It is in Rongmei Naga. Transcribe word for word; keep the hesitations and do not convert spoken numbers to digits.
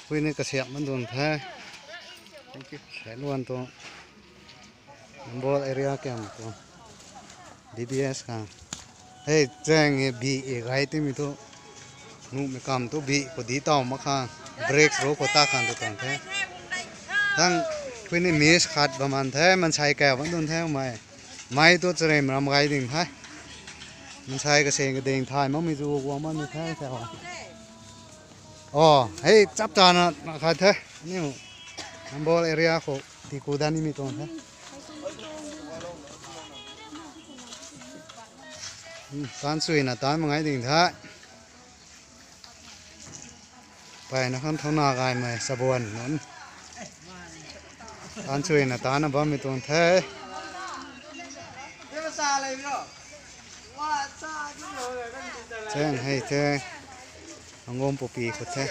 Pui ni kasiam man dun the. Thank you. Sai luan tu. Nambol area camp tu. D B S khang. Hei, cheng e bi e gai timi tu. Nuhmei kam tu bi ko di tau mak khang. Break ro ko ta khang tu tuang the. Thang pui ni miss khat ba man the, mansei kau bam dun the mai. Mai tu charem ram gai ding the. Mansei kaseng kading thay makmei tu guang bam ni the the. Oh, hei, chap chana na khat the. Aniu Nambol area khou tiku dan nimei tuang the. Hmm, tan suina tan mangai ding the. Paina khang thauna gaymei sabuan nunc. Tan suina tanna bammei tuang the. Cheng hei the. Angom pupi khou the.